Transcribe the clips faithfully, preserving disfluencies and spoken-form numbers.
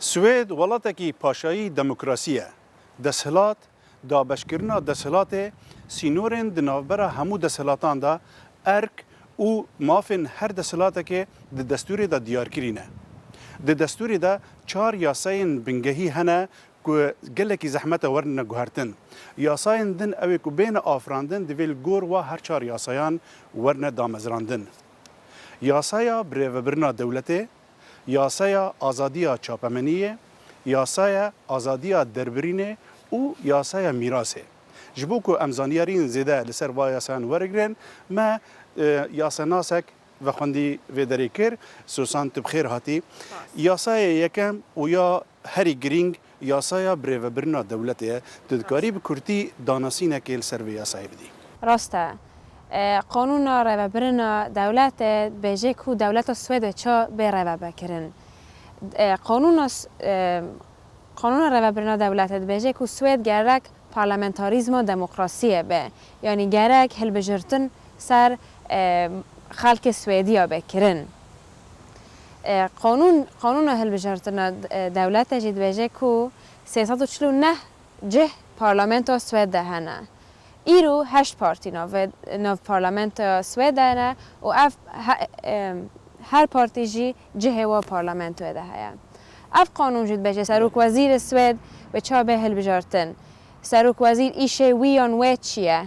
Swêd welatekî paşayî demokrasî ye. Desthilat, dabeşkirina desthilatê, sînorên di navbera hemû desthilatan de, erk û mafên her desthilatekê di destûrê de diyarkirî ne. Di destûrê de çar yasayên bingehî hene ku gelekî zehmet e werine guhertin. Yasayên din ew ê ku bêne afirandin, divê li gor wa her çar yasayan werine damezrandin. Yasaya birêvebirina dewletê, yasaya azadiya çapemeniyê, yasaya azadiya derbirînê û yasaya mîrasê. Ji bo ku em zanyariyên zêde li ser va yasayan werigirin, me, e, yasenasek vexwendî vê derê kir. Susan, tu bi xêr hatî. Spas. Yasayê yekem û ya herî girîng yasaya birêvebirina dewletê ye. Tu dikarî bi kurtî danasînekê li ser vê yasayê bidî? Rast e. E, qanûna rêvebirina dewletê dibêje ku dewleta Swêdê ça bê rêvebikirin. E, qanûna s-, e, qanûna rêvebirina dewletê dibêje ku Swêd gerek parlamentarîzma demokrasiyê be. Yanî gerek hilbijirtin ser, e, xelkê Swêdiya be kirin. E, qanûn, qanûna hilbijirtina, e, dewletê jî dibêje ku sê sed û çil û neh cih parlamentoya Swêd de hene. Îro heşt partî nav, nav parlamentoya Swêd de hene û ev he-, em, her partî jî cihê wa parlamentoyê de heye. Ev qanûn jî dibêje serokwezîrê Swêd wê ça bê hilbijartin. Serokwezîr îşê wî yan wê çi ye?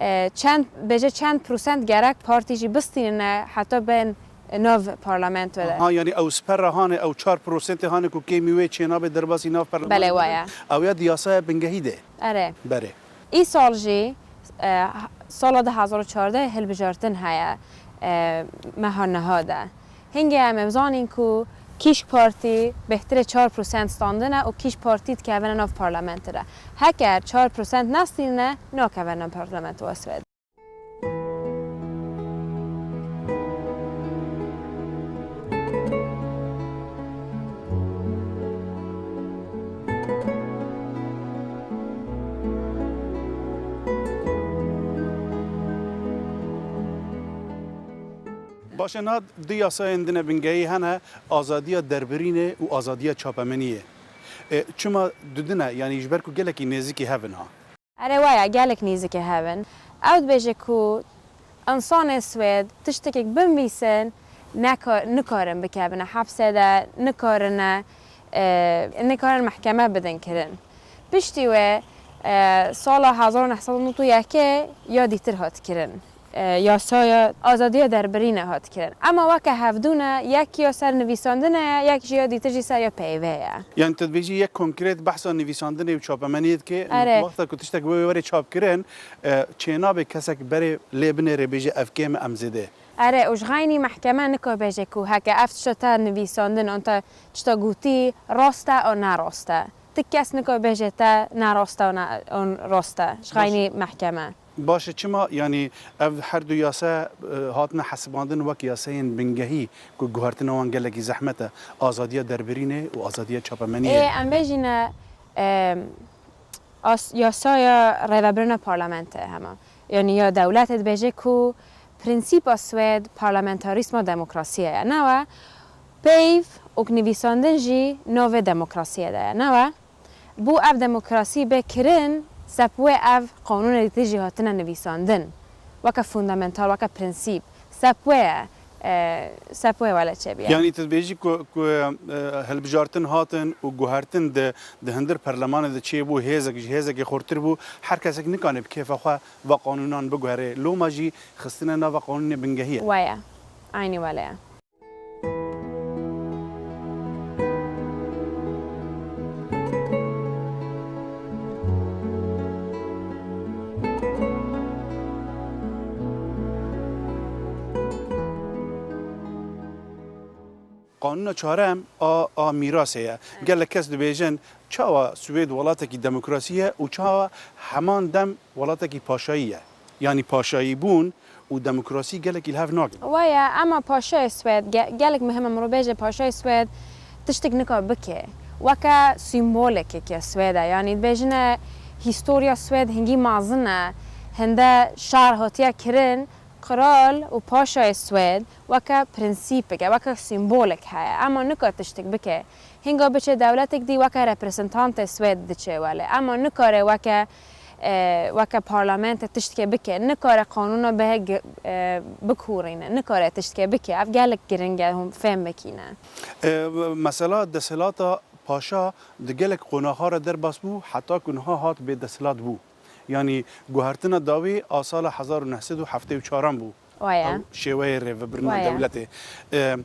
E, çend, bêje çend prosent gerek partî jî bistînine heta bên nav parlamentoyê de. Ha, yanî ew sper re hane, ew çar prosentê hane ku kêmî wê çênabe derbasî nav parlamentoyê. Belê, waye. Ew ya di yasaya bingehî de. Erê. Berê. Îsal jî, e, sala du hezar û çardeh hilbijartin heye, e, meha niha de. Hingê em ê bizanîn ku kîşk partî bêhtirê çar prosent standine û kîşk partî dikevine nav parlamento de. Heker çar prosent nestînine, nakevine nav parlamentoya Swêd. Baş e, niha du yasayên din ê bingehî hene, azadiya derbirînê û azadiya çapemeniyê. E, çima du din e? Yanî ji ber ku gelekî nêzîkî hev in ha. Erê, waya, gelek nêzîkî hev in. Ew dibêje ku însanê Swêd tiştekek binivîsin, neka-, nikarin bikevine hepsê de, nikarine, e, nikarin mehkeme bidin kirin. Piştî wê, e, sala hezar û neh sed û nod û yekê ya dîtir hat kirin. E, yasaya azadiya derbirînê hat kirin. Ema weke hevdû ne, yek ya ser nivîsandinê ye, yek jî ya dîtir jî ser ya peyvê ye. Yanî tu dibêjî yek konkret behsa nivîsandinê û çapemeniyê dike, Erê. Wexta ku tiştek wê were çapkirin, e, çênabe kesek berê lê binêre bêje ev kêm e, em zêde. Erê, û ji xeynî mehkeme nika bêje ku heke ev tişta te nivîsandin an te tişta gotî rast e an ne rast e. Ti kes nika bêje te ne rast e an ne, an rast e. Ji Baş. Xeynî mehkeme. Baş e, çima, yanî ev her du yasa, e, hatine hesibandin wek yasayên bingehî ku guhertina wan gelekî zehmet e, azadiya derbirînê û azadiya çapemeniyê? Ê, em bêjîne, e, as-, yasaya rêvebirina parlamentê hema. Yanî ya dewletê dibêje ku prensîpa Swêd parlamentarîzma demokrasiyê ye. Newe peyv û nivîsandin jî navê demokrasiyê de ye. Newe Bo ev demokrasî bê kirin, seb wê ev qanûnê dîtir jî hatine nivîsandin. Weke fundamental, weke prensîp. Seb wê ye, e, seb wê wele çêbiye. Yanî tu dibêjî ku, ku, e, hilbijartin hatin û guhertin di, di hundir perlemanê de çêbû, hêzek ji hêzekê xurtir bû, her kesek nikane bi kêfa xwe va qanûnan biguhere. Loma jî xistine nava qanûnê bingehî ye. Weye. Eynî wele ye. Qanûna çarem a, a mîrasê ye. Gelek kes dibêjin, çawa Swêd welatekî demokrasî ye û çawa heman dem welatekî paşayî ye? Yanî paşayî bûn û demokrasî gelekî li hev nakin. Waya, ema paşayê Swêd, ge-, gelek muhim e mirov bêje paşayê Swêd tiştek nika bike. Weke sîmbolekeke Swêd e. Yanî dibêjine hîstoriya Swêd hingî mezin e. Hinde şer hatiye kirin, qral û paşayê Swêd weke prensîpek e, weke sîmbolek heye. Ema nika tiştek bike. Hinga biçe dewletek dî weke reprezentantê Swêd diçe welê. Ema nikare weke, e, weke parlamente tiştke bike. Nikare qanûna bihe gi-, e, bikûrîne. Nikare tiştke bike. Ev gelek giring e hûn fêm bikîne. E, mesela desthilata paşa di gelek qonaxa re derbas bû, heta ku niha hat bê desthilat bû. Yanî guhertina dawî a sala hezar û neh sed û heftê û çaran bû. Waya. Ew şêweyê rêvebirina Waya. dewletê. E,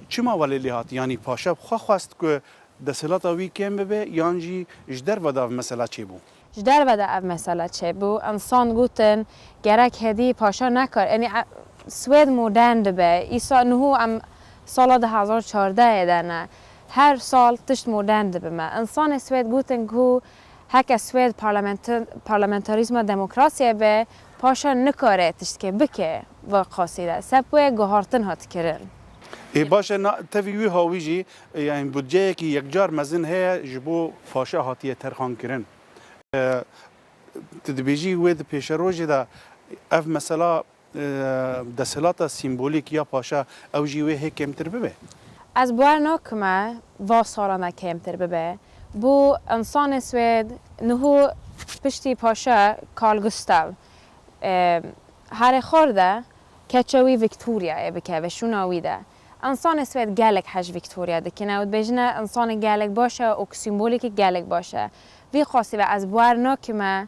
çima welê lê hat? Yanî paşa bi xwe xwest ku desthilata wî kêm bibe yan jî ji derve de ev mesela çêbû? Ji derve de ev mesela çêbû. Însan gotin, gerek hêdî paşa nekar. Yanî, e, Swêd modern dibe. Îsa niho em sala du hezar çardehê de ne. Her sal tişt modern dibe me. Însanê Swêd gotin ku heke Swêd parlamenter-, parlamentarîzma demokrasiyê be, paşa nikare tiştke bike ve qasî de. Seb wê guhartin hat kirin. Ê baş e, na, tevî wî hawî jî, e, yanî budceyekî yekcar mezin heye ji bo paşa hatiye terxan kirin. E, tu dibêjî wê di pêşerojê de ev mesela, e, desthilata sîmbolîk ya paşa ew jî wê hê kêmtir bibe? Ez bawer nakime va salan de kêmtir bibe. Bo însanê Swêd niho piştî paşa Carl Gustav, e, herê xwar de keça wî Victoriayê bikeve şûna wî de. Însanê Swêd gelek hej Victoria dikine û dibêjine însanê gelek baş e û sîmbolîkî gelek baş e. Vî qasî ve ez bawer nakime,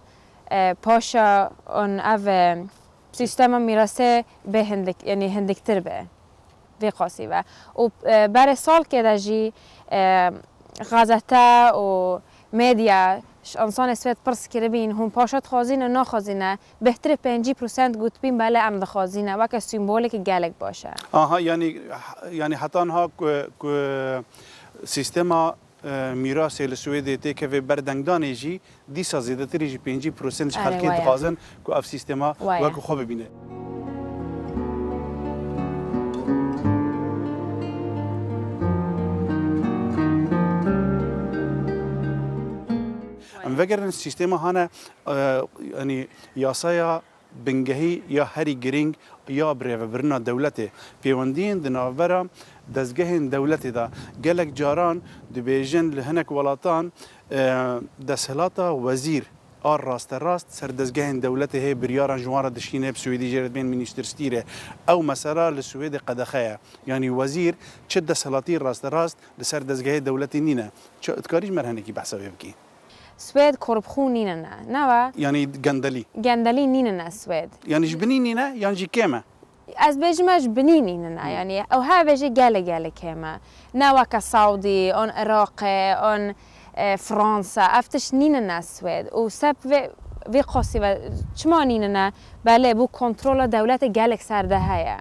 e, paşa an ev, e, sîstema mîrasê bê hindik, yanî hindiktir be. Vê qasî ve. Û, e, berê salkê de jî, e, gazete û medya ji însanê Swêd pirs kiribîn, hûn paşa dixwazîne, naxwazîne, bêhtirê pêncî prosent gotibîn, belê em dixwazîne, weke sîmbolekî gelek baş e. Aha, yanî, yanî heta niha ku, ku sîstema e, mîrasê li Swêdê têkeve ber dengdanê jî, dîsa zêdetirî ji pêncî prosent ji Erê, xelkê waya. dixwazin ku ev sîstema Waya. wekî xwe bibîne. Em vegerin sîstema hane, e, yanî yasaya bingehî ya herî girîng ya birêvebirina dewletê. Pêwendiyên di navbera dezgehên dewletê de gelek caran dibêjin li hinek welatan, e, desthilata wezîr a rasterast ser dezgehên dewletê hê biryaran ji wan re dişîne, bi Swêdî jê re dibên Ministerstîre. Ew mesela li Swêdê qedexe ye. Yanî wezîr çi desthilatî rasterast li ser dezgehê dewletê nîne. Çi, dikarî ji me re hinekî behsa wê bikî? Swêd korrupsyon nîne ne. Ne we? Yanî gendelî. Gendelî nîne ne Swêd. Yanî ji binî nîne, yan jî kêm e? Ez bêjim e ji binî nîne ne. Hı. Yanî ew heve jî gelek gelek kêm e. Ne weke Saudî, an Iraqê, an, e, Fransa. Ev tişt nîne ne Swêd. Û seb vê, vê qasî ve çima nîne ne? Belê bû kontrola dewletê gelek ser de heye.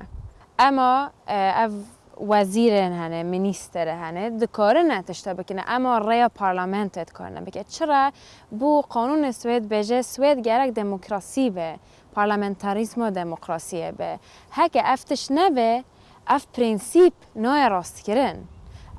Ema, e, ev wezîrên hene, mînîsterê hene, dikarine tişta bikine, ema rêya parlamentoyê dikarine bike. Çira? Bo qanûnê Swêd bêje, Swêd gerek demokrasî be, parlamentarîzma demokrasiyê be. Heke ev tişt nebe, ev prensîp nayê rastkirin.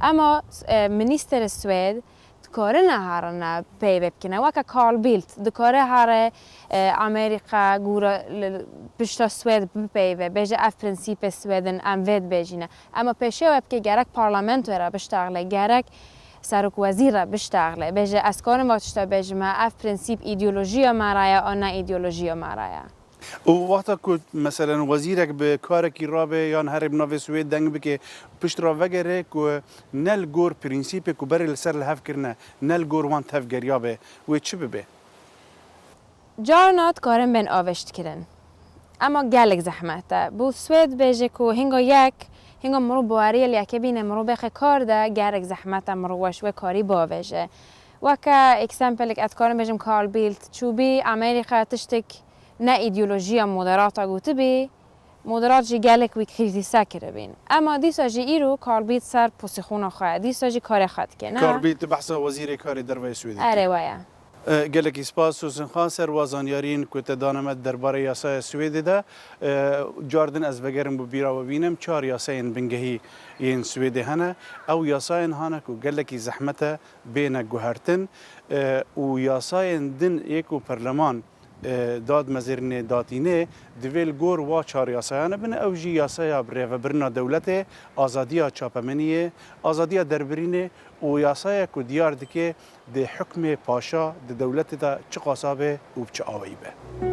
Ema, e, mînîsterê Swêd dikarine herine peyve bikine. Weke Carl Bildt dikare here, e, Amerîka, gûre li, li pişta Swêd bipeyve, bêje ev prensîpê Swêd in, em vê dibêjîne. Ema pêşiya wê bike gerek parlamentoyê re biştaxile, gerek serokwezîr re biştaxile. Bêje ez karim va tişta bêjime, ev prensîp îdeolojiya me re ye, an ne îdeolojiya me re ye. Û wexta ku, meselen, wezîrek bi karekî rabe yan herê bi navê Swêd deng bike, pişt re vegere ku ne li gor prensîpê ku berê li ser li hev kirine, ne li gor wan tevgeriya be, wê çi bibe? Carna dikarin bên avêşt kirin. Ema gelek zehmet e. Bo Swêd bêje ku hinga yek, hinga mirov baweriyê li yekê bîne, mirov bêxe kar de, gelek zehmet e mirov weş wê karî bavêje. Weke eksempelek ez dikarim bêjim Carl Bildt çûbî Amerîka tiştek ne îdeolojiya moderata gotibî, Moderat jî gelek wî krîzîse kiribîn. Ema dîsa jî îro Karl Bildt ser pozîsyona xwe ye. Dîsa jî karê xwe dike. Ne? Karl Bildt, tu behsa wezîrê karê derve yê Swêdê dikî. Erê, we ye. E, gelekî spas Husên Xan, ser wa zanyariyên ku te dane me derbarê yasaya Swêdê de. E, car din ez vegerim bi bîra we bînim, çar yasayên bingehî yên Swêdê hene. Ew yasayên hane ku gelekî zehmet e bêne guhertin. E, û yasayên din ê ku perleman, e, dadmezêrinê datînê, divê li gor wa çar yasayane bin. Ew jî yasaya bi rêvebirina dewletê, azadiya çapemeniyê, azadiya derbirînê û yasaya ku diyar dike di hukmê paşa di dewletê de çiqasa be û bi çi awayî be.